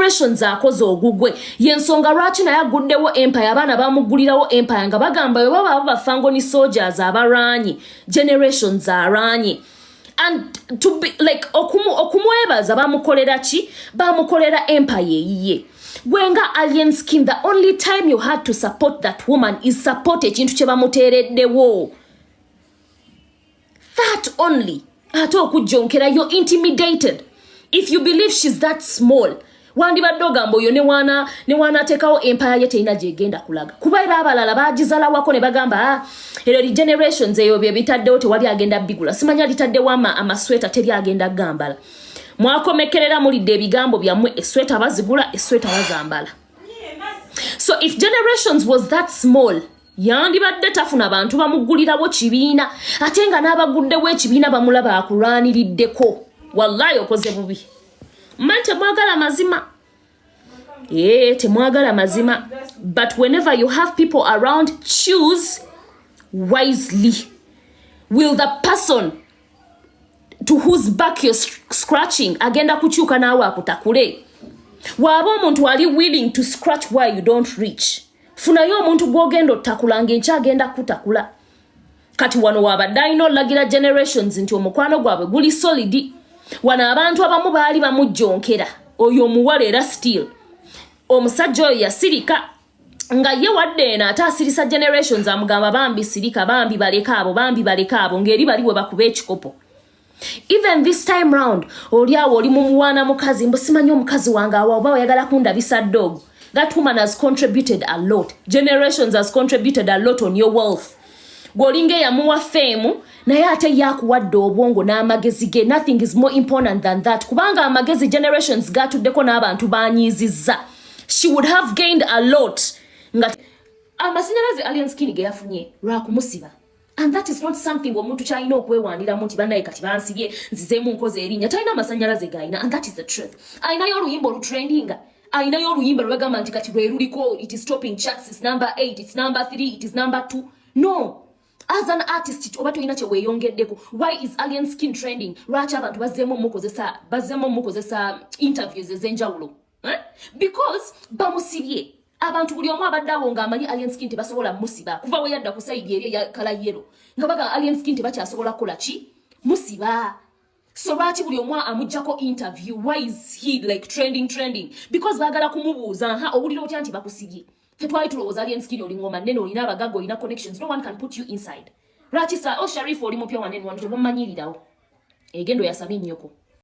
Generations akoze ogugwe, yensonga lwaki naye aguddewo empire. Abaana bamugulirawo empire nga bagamba bwe baba abo ba Fangone soldiers abalwanye, Generations alwanye. And to be like okumwebaza, bamukolera ki? Bamukolera empire eyiye. Gwe nga Alien Skin, the only time you had to support that woman is support ekintu kye bamuteereddewo, that only. Ate okujjonkera, you're intimidated. If you believe she's that small, wandibadde ogamba oyo ne wana ateekawo empire ye, terina gyegenda kulaga, kuba era abalala bagizalawako ne bagamba, "Ah, eryo li Generations, eyo bye bitaddewo tewali agenda bigula." Simanya litaddewo amasweta, teri agenda gambala. Mwakomekerera mulidde ebigambo byammwe, esweta bazigula, esweta bazambala. So if Generations was that small, yandibadde tafuna bantu bamugulirawo kibiina, ate nga n'abaguddewo ekibiina bamulaba akulwaniriddeko. Wallayi okoze bubi. Mmanyi temwagala mazima. Ee, temwagala mazima, but whenever you have people around, choose wisely. Will the person to whose back you're scratching agenda kukyuka naawe akutakule? Waaba omuntu ali willing to scratch where you don't reach, funayo omuntu gw'ogenda otakula nga enkya agenda kutakula. Kati wano wabadde alina olagira Generations nti omukwano gwabwe guli solid. Wano abantu abamu baali bamujjonkera oyo omuwala, era still omusajja oyo yasirika nga ye wadde eno ate asirisa Generations, amugamba, "Bambi sirika, bambi baleka abo, bambi baleka abo," ng'eri bali we bakuba ekikopo. Even this time round, oli awo oli mumuwaana mukazi, mbu simanyi omukazi wange awo oba oyagala kundabisa dog. That woman has contributed a lot. Generations has contributed a lot on your wealth. Gw'olinga eyamuwa fame, naye ate yakuwadde obwongo n'amagezi ge. Nothing is more important than that, kubanga amagezi Generations gatuddeko n'abantu banyiizizza. She would have gained a lot nga amasanyalaze Alien Skin ge yafunye lwakumusiba, and that is not something omuntu kyalina okwewaniramu nti, "Bannaye, kati bansibye, nzizeemu nkoze erinnya." Talina amasanyalaze gayina, and that is the truth. Ayinayo oluyimba olutrendinga? Ayinayo oluyimba lwebagamba nti kati lwe luliko, it is topping charts, it's number 8, it's number 3, it is number 2? No. As an artist, oba tolina kyeweeyongeddeko, why is Alien Skin trending? Lwaki abantu bazzeemu omukozesa interviews ez'enjawulo, eh? Because bamusibye. Abantu buli omu abadde awo ng'amanyi Alien Skin tebasobola musiba kuva we yadda ku side eri eya colour yellow, nga baga Alien Skin tebakyasobola kukola ki? Musiba. So lwaki buli omu amugjako interview? Why is he like trending, trending? Because baagala kumubuuza, "Nha, owulira otya nti bakusibye? Fe twali tulowooza Alien Skin oli ngoma nnene, olina abagagga, olina connections, no one can put you inside." Lwaki sa o Sharif oli mupya wanene, wano tebamumanyirirawo, egendo yasabye ennyoko.